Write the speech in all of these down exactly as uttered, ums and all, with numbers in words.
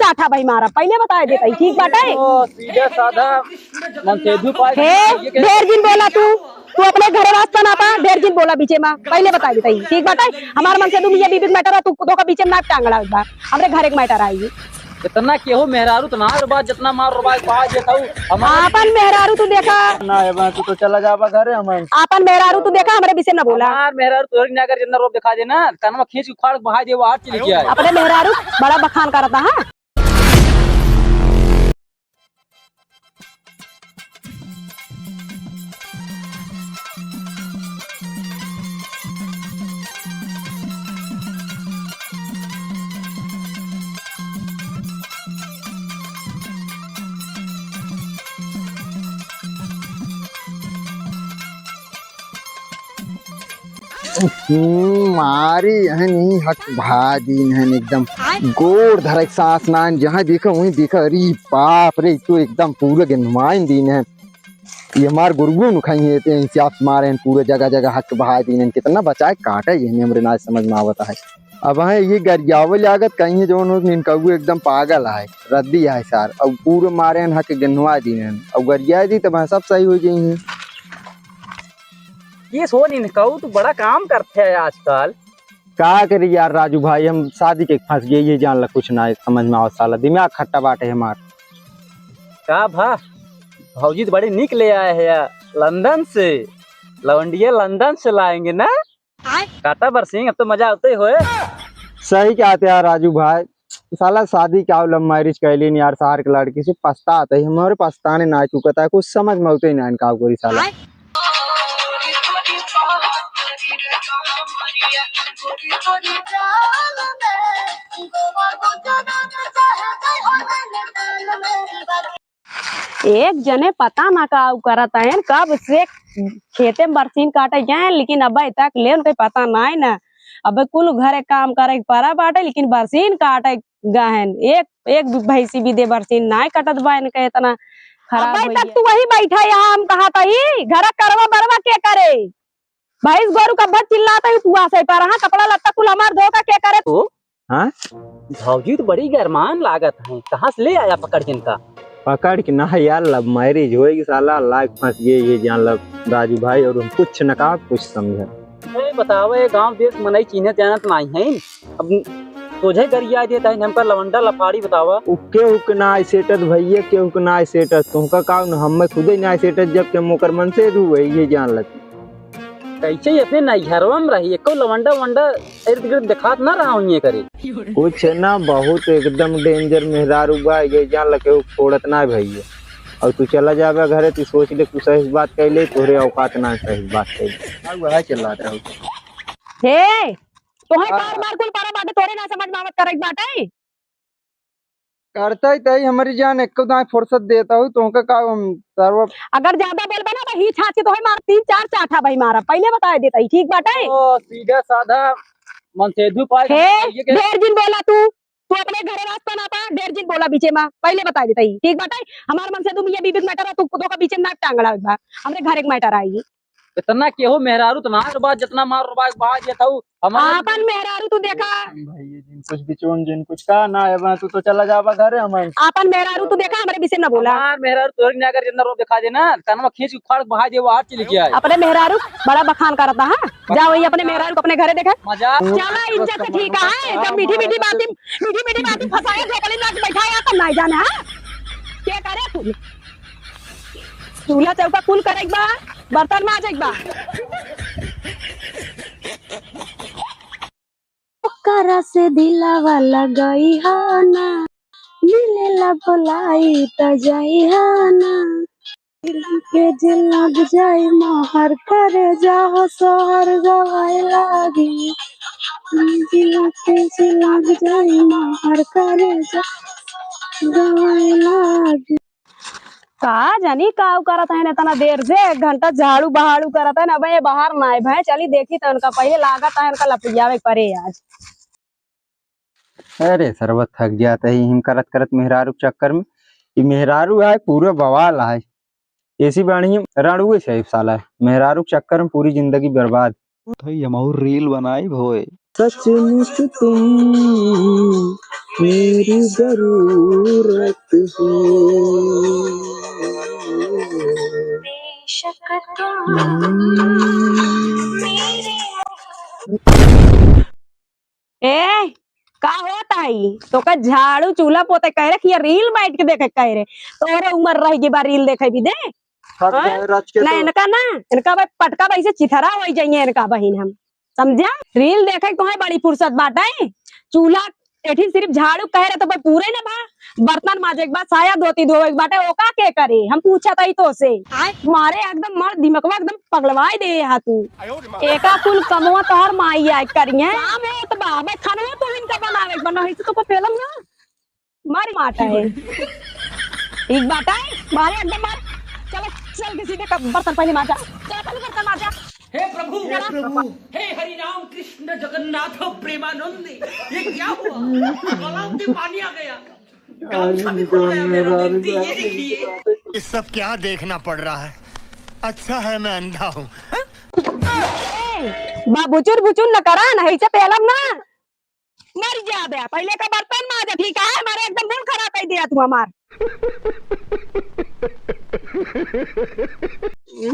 आठा भाई मारा, पहिले बताए देता ही, ठीक बाटे? ओ, सीधा साधा मनसेधु पाए। हे, ढेर जिन बोला तू, तू अपने घरे वास्ता ना पा, ढेर जिन बोला बीचे मा, पहिले बताए देता ही, ठीक बाटे? हमार मनसेधु मियाँ बीबी के matter है, तू दोका बीचे मा ना टांगड़ा बा, हमरे घरे के matter आई। इतना केहू मेहरारू तो ना रे बा, जितना मार रे बा, बा जे थाऊ। हमार आपन मेहरारू तू देखा। ना है बा, तू तो चला जाबा घरे, हम आपन मेहरारू तू देखा, हमरे विषय न बोला। हमार मेहरारू तोहरे ना कर, जितना रोब दिखा देना, कनमा खींच के उखाड़ के बहा दे, वो हाथ चली जाए। अपने मेहरारू बड़ा बखान करता, हाँ? हम्म, मारी हन ही हक भा दीन हन एकदम। गोड़ धरक सांस नान, जहाँ देखा वहीं देखा, अरे बाप रे, तो एकदम पूरा गंधमाइन दीन है। ये हमार गुरुगुन खाई है, ते हिसाब से मारे हैं, पूरे जगह जगह हक बहा दीन हैं। कितना बचाए काटे ये हमरे ना समझ में आवत है। अब हैं ये गरियावे लागत कहीं है, जौन हो निनकऊ एकदम पागल है, रद्दी है सार। अब पूरे मारे हैं हक गन्हवा दीन हैं। अब गरिया दी तब हैं सब सही हो जाई हैं। ये सो निनकऊ तो बड़ा काम करते हैं आजकल। का करी यार राजू भाई, हम शादी के फंस गए, ये जान ला कुछ ना समझ में आवत साला, दिमाग खट्टा बाटे हमार। का भा, भौजी तो बड़ी निक ले आए हैं यार, लंदन से, लवंडिया लंदन से लाएंगे ना? काटा बरसिंग, अब तो मजा आते होए। सही कहते यार राजू भाई, साला शादी का love marriage कैली यार, शहर के लड़की से पछतात है, हमारे पछताने ना चुकता है, कुछ समझ में होते ही ना इनका कोई साला। एक जने पता ना का उ करत हैं, कब से खेते में बरसीन काटे गए, लेकिन अब तक ले उनके पता ना है ना। अब कुल घरे काम करे के परा बाटे, लेकिन बरसीन काटे गए हैं। एक, एक भी भैंसी भी दे बरसीन ना कटत बा इनके, इतना खराब अब होई तक है। तू वही बैठा यहाँ, हम कहा था ही, घर करवा बरवा के करे? भैंस गोरू का भर चिल्लाता ही, तू आसे पर, हाँ, कपड़ा लत्ता कुल हमार धोखा के करे? तो हाँ? भौजी तो बड़ी गरमान लागत है, कहाँ से ले आया पकड़ के इनका? पकड़ के ना यार, love marriage होएगी साला, लाग फंस गए ये जान लब राजू भाई, और हम कुछ न कहा कुछ समझा। ए, बतावा, ये गांव देश मनई चीन्हे जानत नाई है, अब सोझे गरिया देता है हमका लवंडा लफाड़ी, बतावा। उ केहू के ना सेटत भैया, केहू के ना सेटत, तुमका का न, हमें खुदे ना सेटत, जब के मोकर मनसेधु है, ये जान लग। कैसे अपने नैहरवा में रही, एको लवंडा वंडा इर्द गिर्द दिखात ना रहा हूँ ये करे। कुछ ना, बहुत एकदम danger मेहरारू बा, ये जान लगे उ छोड़त ना भैया। और तू चला जाबे घरे, तू सोच ले, तू सही बात कैले, तोहरे औकात ना सही बात कैले। अब वह चिल्लात रहो। हे, तोहे हाँ। बार बार कुल पारा बाटे, तोरे ना समझ में आवत करे के बाटे। करता ही तही हमारी जान, एको दाएं फुर्सत देता हूँ, तुमका का हम सर्व अगर ज्यादा बोलबा ना, तो ही छाछ के तोहे मार, तीन चार चाठा भाई मारा, पहिले बताए देता ही, ठीक बाटे? ओ, सीधा साधा मनसेधु पाए हे, ये के ढेर जिन बोला तू, तू अपने घरे रास्ता ना पा, ढेर जिन बोला बीचे में, पहिले बताए देता ही, ठीक बाटे? हमार मनसेधु मियाँ बीबी के matter है, तू दोका बीचे में ना टांगड़ा बा, हमरे घरे के matter आई। इतना केहू मेहरारू तो ना रे बा, जितना मार रे बा, बा जे थाऊ। हमार आपन मेहरारू तू देखा। भैया जिन कुछ बिचोन जिन कुछ का ना है बा, तू तो चला जाबा घरे, हम आपन मेहरारू तू देखा, हमरे विषय न बोला। हमार मेहरारू तोहरे ना कर जितना रोब दिखा देना, कनमा खींच के उखाड़ के बहा दे, वो हाथ चली जाए। अपने मेहरारू बड़ा बखान करता है, जा वही अपने मेहरारू को अपने घरे देखा। मजाक। चला इज्जत से ठीक है, जब मीठी मीठी बातें, मीठी मीठी बातें फंसाए झोपड़ी में बैठाया तो नहीं जाना है, क्या करे तू? चूल्हा चौका कुल करे के बा, बर्तन माजे के बा। ओकरा से दिलावा लगई हा ना, मिलेला बोलाई त जाई हा ना। दिल के जे लग जाई मोहर करे जा हो सोहर गवाए लागी। दिल के जे लग जाई मोहर करे जा गवाए लागी। का जानी का उ करत हैं इतना देर से, एक घंटा झाड़ू बहाड़ू करत हैं, अब ये बाहर ना आए भए, चली देखी तो उनका पहिले लागत है उनका लपियावे के परे आज। अरे सरवा थक जात है हिम करत करत मेहरारू के चक्कर में। ई मेहरारू आए पूरा बवाल आए, ऐसी बाणी रणुए से साला है। मेहरारू के चक्कर में पूरी जिंदगी बर्बाद। थई हम और reel बनाई भोए। सचमुच तुम मेरी जरूरत हो। ए, का होत है? तोका झाड़ू चूल्हा पोते कह रहे कि ये reel बैठ के देखे कह रहे। तोहरे उम्र रह गई बा reel देखे भी दे। थक हाँ? गए रच के ना, तो। इनका ना, इनका भाई पटका भाई से चिथरा हो जाइए इनका बहिन हम। समझा? Reel देखे तोहे बड़ी फुर्सत बाटे। चूल्हा एठिन सिर्फ झाड़ू कह रहे तो भाई पूरे ना बा। बर्तन माजे के बाद साया धोती धोवे के बाटे, ओका के करे? हम पूछत हई तो से। आय। मारे एकदम मार दिमगवा एकदम पगलवाई दे हा तू। एका कुल कमवा तोहर माई आय करिहे। काम है तो बा, भाई खानवा तो इनका बनावे के बना है, तो को पेलम ना। मारी माटा है। ठीक बात है, मारे एकदम मार। चलो, चल के सीधे कप-, बर्तन पहले माजा। चलो, पहले बर्तन माजा। हे प्रभु, हे प्रभु। हे हरि राम कृष्ण जगन्नाथ प्रेमानंद, ये क्या हुआ? गलाव में पानी आ गया। गामछा भी पड़ गया मेरा, देखिए, ये देखिए। ये सब क्या देखना पड़ रहा है? अच्छा है मैं अंधा हूँ। ए, बा बुचुर बुचुर न करा, नहीं से पेलम ना। मर जा बे, पहले का बर्तन माज, ठीक है? हमारे एकदम मूड खराब कर दिया तू हमार।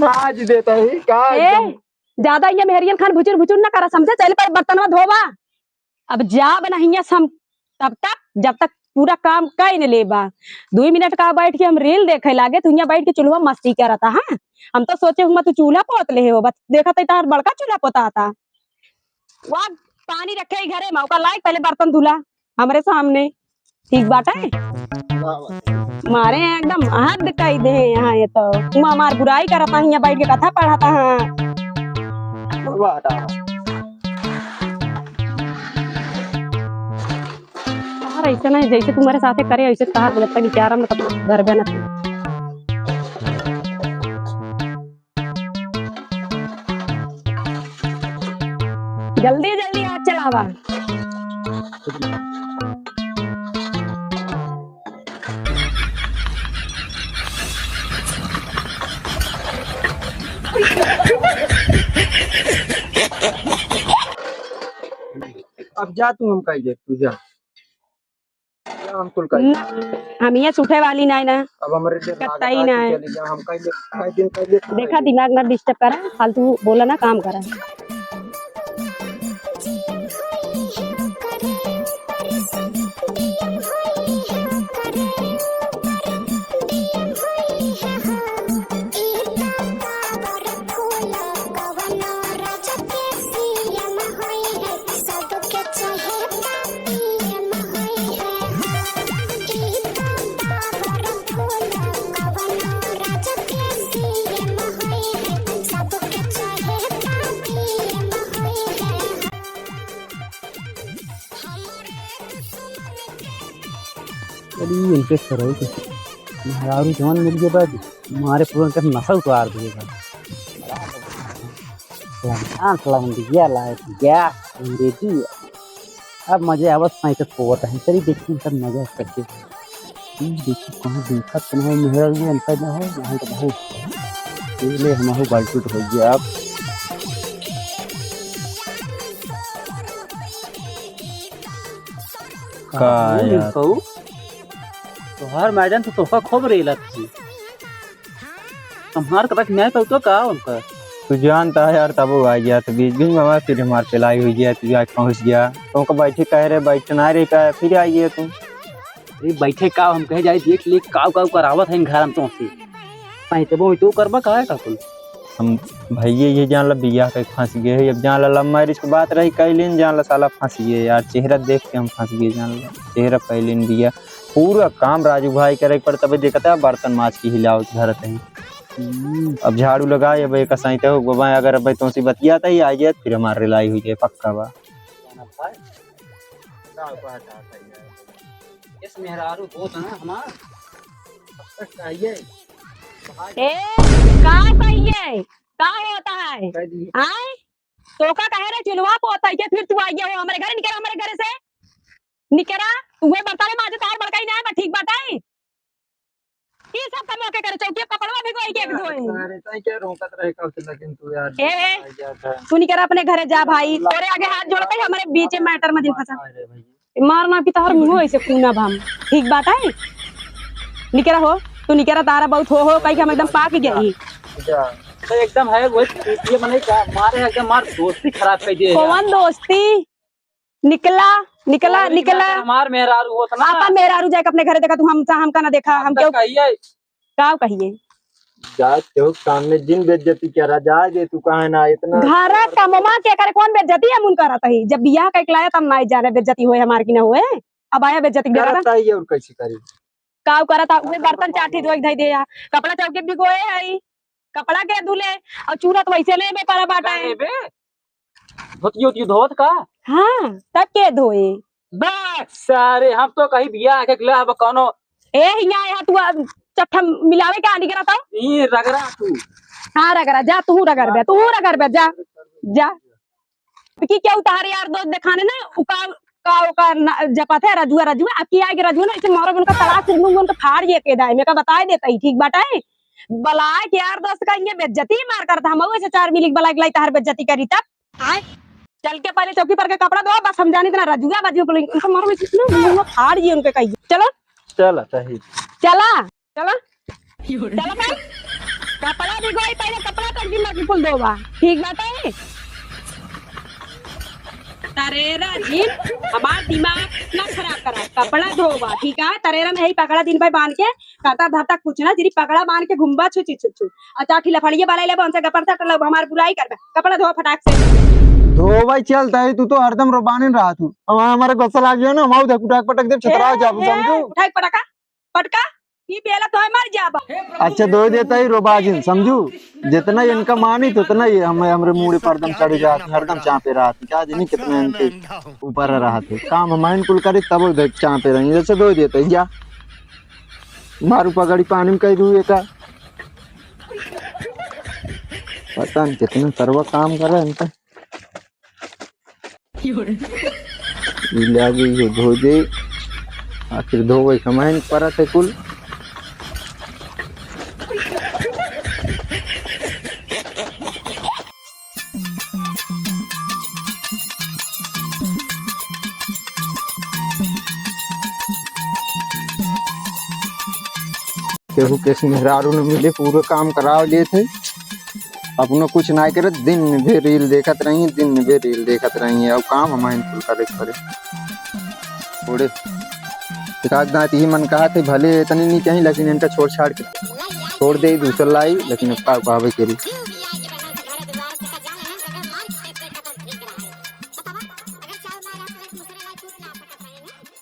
माज देता ही का ए, एकदम। ज्यादा ये मेहरियन खान भुचुर भुचुर ना करा, समझे? चल पर बर्तनवा धोवा। अब जा बनाइए सम, तब तक, जब तक पूरा काम कई न लेबा। दुई मिनट का बैठ के हम reel देखे लागे, तू यहाँ बैठ के चूल्हा मस्ती करता, हाँ? हम तो सोचे हुआ तू चूल्हा पोत ले हो, बस देखत है तार बड़का चूल्हा पोता था। वाह, पानी रखे ही घरे में, ओका लायक पहले बर्तन धुला हमरे सामने, ठीक बाटे? वाह, वाह। मारे एकदम हद कई दे हैं यहाँ ये तो। तुम हमार बुराई करता है, यहाँ बैठ के कथा पढ़ता है। वाह, वाह। यार, ऐसे नहीं, जैसे तुम्हारे साथे करे, ऐसे तार लगता कि क्या रहा, मतलब, घर बना। जल्दी, जल्दी हाथ चलावा। अब जा तू, हम कही दे, तू जा। या हम कुल कही। ना, हम यहाँ से उठे वाली ना है ना। अब हमरे देख कतई लागत ना है। चली जा, हम कही ले, कई दिन कही ले, देखा, दिमाग ना disturb करा, फालतू बोला ना, काम करा। अरे, इनके सरऊ के मेहरारू जवन मिल गए बाद, मारे पूरा इनका नशा उतार दिए बा। लंका लौंडिया लायक गया अंग्रेजी। अब मजे आवत साइकिल पोवत है, चली देखी सब मजा करके। हम्म, देखी कहाँ देखा तो नहीं, मेहरारू अंतर ना हो, यहाँ तो बहुत। ये ले, हम हो बाल्टी हो गया अब। का यार? तोहार मैडम तो तोहका खूब रेलत थी। हमार कतक न्याय पहुँचो का उनका? तू जानता है यार, तब वो आ गया, तो बीच बीच में हमारे फिर हमार पिलाई हुई गया, तू जाके पहुँच गया। तो उनको बैठे कह रहे, बैठे ना रहे, कहा, फिर आ गया तू। अरे बैठे का, हम कहे जाए देख ले, काव काव करावत है घर में तो से। नहीं तो वो तो करबा का है का कुल? हम भैया ये जान ला बियाह के फंस गए है, अब जान ला love marriage की बात रही, कैलिन जान ला साला फंस गए यार, चेहरा देख के हम फंस गए जान ला, चेहरा पहले न दिया। पूरा काम राजू भाई करे के पड़ता, भाई देखता है बर्तन माज के हिलाओ घर तहीं। हम्म। अब झाड़ू लगाए, अब एक साइते हो बाबा, अगर अब तुमसे बतियाता ही आ जाए, फिर हमार रिलाई हो जाए, पक्का बा। इस मेहरारू को तो ना हमार चाहिए। ए, का चाहिए? का होता है? कह दिए। आए? तो का कहे रे चुलवा पोता है के फिर तू आई हो हमारे घर, निकरा हमारे घर से। निकरा, तू वही बर्तन माजे, तार बड़का ही ना है, ठीक बात है। ये सब काम ओके करे, चौकी पकड़वा भी कोई के धोए। अरे, तै क्या रोकत रहे कब से, लेकिन तू यार ए, ए, आ गया था। तू निकरा अपने घरे जा भाई, तोरे आगे हाथ जोड़ के हमारे बीच में matter में जिन फंसा। अरे भाई। मार ना पी तोहर मुँह ऐसे खूना भम। ठीक बात है? निकरा हो, तू निकरा, तारा बहुत हो हो कही के हम एकदम पाक गई। जा। तो एकदम है वही, ये मने का मारे एकदम मार दोस्ती खराब कर दिए यार। कौन दोस्ती? निकला, निकला, और निकला। हमार मेहरारू होत ना। आपा मेहरारू जाके अपने घरे देखा, तू हम, हमका ना देखा, हम हम तो क्यों कहिए। का कहिए? जात केहू के सामने जिन बेइज्जती करा, जाए दे तू, काहे ना इतना घरा कमवा के करे कौन बेइज्जती हम उन करत ही? जब बियाह कइके लाया तब नाई जाने बेइज्जती होए हमार की ना होए। अब आया बेइज्जती करत करा। ही और कैसे करी? काव करत आ, उहे बर्तन चाठी धोई धई दे आ, कपड़ा चौकी भिगोए हई, कपड़ा के धुले, और चूल्हा तो वैसे नहीं में पड़ा बाटा है। बे, धोती ओती धोत का? हाँ, तब के धोए? बस, सारे हम तो कहीं बियाह के ले अब कौनो ए, हियाँ, यहाँ तू, आ, चट्ठा मिलावे के आनी करा था? ई रगड़ा तू। हाँ, रगड़ा, जा, तू रगड़ बे, तू रगड़ बे, जा, जा। कि क्या उतार यार दोस्त दिखाने ना, उका, का, उका ना, जपत है रजुआ, रजुआ, अब की आएगी रजुआ ना, इसे मारो उनका तलाक से उनका फाड़ ये के दाए, मैं का बताए देता ही, ठीक बाटा है? बलाए के यार दोस्त का ये बेइज्जती मार करता, हम ऐसे चार मिली बलाए के लाई तहार बेइज्जती करी तब? आय? चल के पहले चौकी पर के कपड़ा धो, बस हम जानी तना रजुआ बाजी बोले, उनका मारो मैं इतना मुंह में फाड़ ये उनके कहिए। चलो। चला, सही। चला। चला। चला भाई। कपड़ा भी गोई, पहले कपड़ा तो जिम्मा की कुल धोवा। ठीक बात है? तरेरा जिन, हमार दिमाग ना खराब करा। कपड़ा धोवा, ठीक है? तरेरा में यही पकड़ा दिन भर बांध के, करता धरता कुछ ना, जिरी पकड़ा बांध के घुमबा छु छु छु छु। और चाठी लफड़िए वाला लेबा, उनसे गपर सट लो, हमार बुराई करबे। कपड़ा धो फटाक से। धोवाई चलता है, तू तो हरदम रोबानिन रहा तू। अब हमारे गुस्सा लाग गया ना, हम आऊ देख उठा के पटक देब, छतरा ए, जाबू, ए, समझू? उठा के पटका, पटका, ई बेला तो है मर जाबा। अच्छा, धो देता ही रोबाजिन, समझू? जितना इनका मानी, तो उतना ही हमें, हमरे मूड़े पर हरदम चढ़ जात, हरदम चापे रहत। क्या जानी कितना इनके ऊपर रहत है। काम हमाइन कुल करे, तब देख चापे रही, जैसे धो देता ही, जा। मारू पगड़ी पानी में कह दू एका। पता नहीं कितना सरवा काम कर रहा है इनका। ई लागे इहो धो दे। आखिर धोवे कमाइन परत है कुल। केहू के मेहरारू न मिले, पूरे काम कराव लेत है। अपनो कुछ नाय करत, दिन में भी reel देखत रही, दिन में भी reel देखत रही है। अब काम हमारे कुल करे के पड़े। छोड़े। एक आध दांत ये मन कहा थे, भले इतनी नहीं कहीं, लेकिन इनका छोड़ छाड़ के छोड़ दे, दूसर लाई, लेकिन अब का कहबे करी।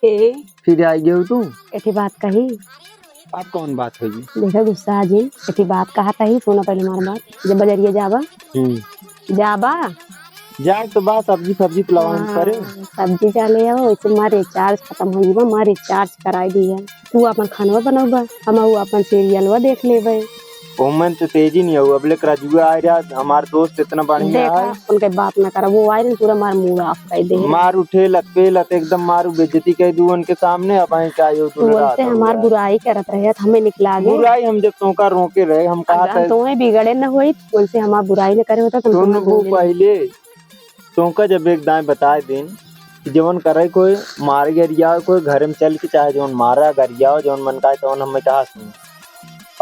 ए, फिर आई गयो तू? एठी बात कही। अब कौन बात होगी? देखा गुस्सा आ जी, एठी बात कहा तही, सुना पहले हमार बात। जब बजरिया जाबा, हम्म। जाबा? जाए तो बा, सब्जी, सब्जी तो लवान हाँ, पड़े। सब्जी जा ले आओ, वैसे मार recharge खत्म हो गई बा, मार recharge कराई दिया। तू अपन खानवा बनौबा, हम अपन serialवा देख लेबे। ओमन तो तेजी नहीं हो, अबले रजुआ आए रहा, हमार दोस्त इतना बढ़िया देखा, है। उनके बात ना करा, वो आए रहे, पूरा मार mood off कर दे। मार उठे लत पे लत, एकदम मारू बेइज्जती कर दू उनके सामने। अब आए क्या यो तू बोलते हमार बुराई करत रहे, हमें निकला गए। बुराई हम जब तोका रोके रहे, हम कहा अगर था तोहे बिगड़े न होई, उनसे हमार बुराई न करे होता, तो तुम सुन तुम्हें वो बोले। पहले तोका जब एक दाएं बताए दिन कि जवन करे कोई मार गरिया कोई घर में चल के, चाहे जवन मारा गरिया, जवन मन का है, तवन हमें कहा सुन।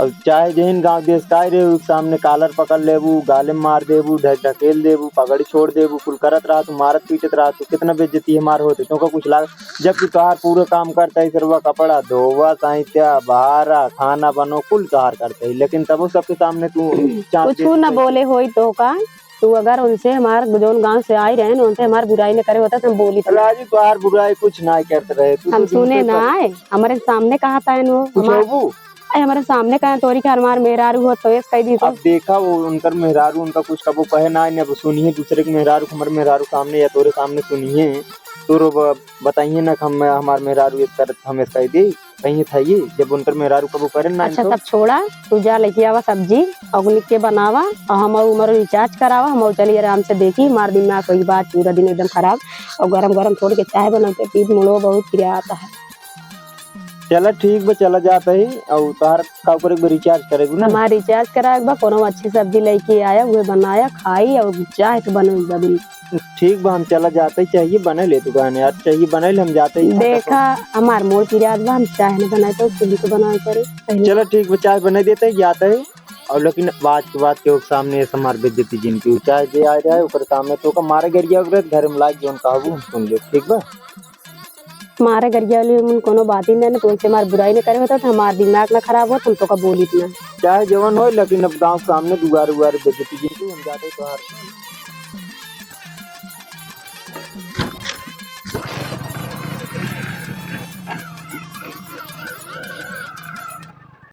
अब चाहे जहिन गांव देश का रहे, उ सामने collar पकड़ लेबू, गाले में मार देबू, ढ-, ढकेल देबू, पगड़ी छोड़ देबू, कुल करत रहा तू, मारत पीटत रहा तू, कितना बेइज्जती हमार होते, क्योंकि कुछ लाग, जबकि तोहार पूरे काम करता है, सिर्फ कपड़ा धोवा, साइत्या, बहारा, खाना बनो, कुल तोहार करता है, लेकिन तबो सबके सामने तू चाँद कुछ देत ना रहे। बोले होई तो का? तू अगर उनसे हमार जौन गांव से आई रहे न, उनसे हमार बुराई न करे होता तो हम बोली तो। राजू, तोहार बुराई कुछ ना करत रहे, तू हम तो सुने ना आए, हमारे सामने कहा था वो, कुछ हमार होबू? अरे, हमारे सामने कहे तोरी के हमार मेहरारू हो, तो ऐसे कह दी तो। अब देखा, वो उनकर मेहरारू उनका कुछ कबो कहे ना, अब सुनिए दूसरे के मेहरारू, हमारे मेहरारू सामने या तोरे सामने सुनिए, तो रो ब-, बताइए ना कि हम, हमार मेहरारू एक तरह हम ऐसे कह दी, कहीं था ये, जब उनकर मेहरारू कबो करे ना अच्छा, तो। तब छोड़ा, तू जा लेके आवा सब्जी, अग्नि के बनावा, और हम उमर recharge करावा, हम चलिए आराम से देखी, मार दिमाग कोई बात पूरा दिन एकदम खराब, और गरम गरम थोड़ी के चाय बना के पी, मुड़ो बहुत फिर आता है। चला ठीक बा, चला जात ही। और तोहार का ऊपर एक बार रिचार्ज करेगू ना? हमार रिचार्ज कराए के बा, कोनो अच्छी सब्जी लेके आया, उहे बनाया, खाई और चाय तो बनल बा बिल्कुल। ठीक बा, हम चला जात ही, चाहिए बने ले तू कहने यार, चाहिए बने ले, हम जात ही। देखा, हमार मोर पिरात बा, हम चाय न बनाए तो चूल्ही तो बनाए पड़े पहले। चला ठीक बा, चाय बने देत ही, जात ही। और लेकिन आज के बाद के ओके सामने ऐसा मार बेइज्जती जिन की, चाहे जे आ जाए ओकर सामने तो का मारे गरिया ओकरे घर में लाग जोन कहबू हम सुन ले, ठीक बा? मारे गरिया वाली मन कोनो बात ही नहीं, तो उनसे हमार बुराई न करे होता तो हमार दिमाग ना खराब होत, हम तो का बोलित ना। चाहे जवन होए, लेकिन अब गाँव के सामने दुआरे उआरे बेइज्जती जिन की, हम जाते ही तोहार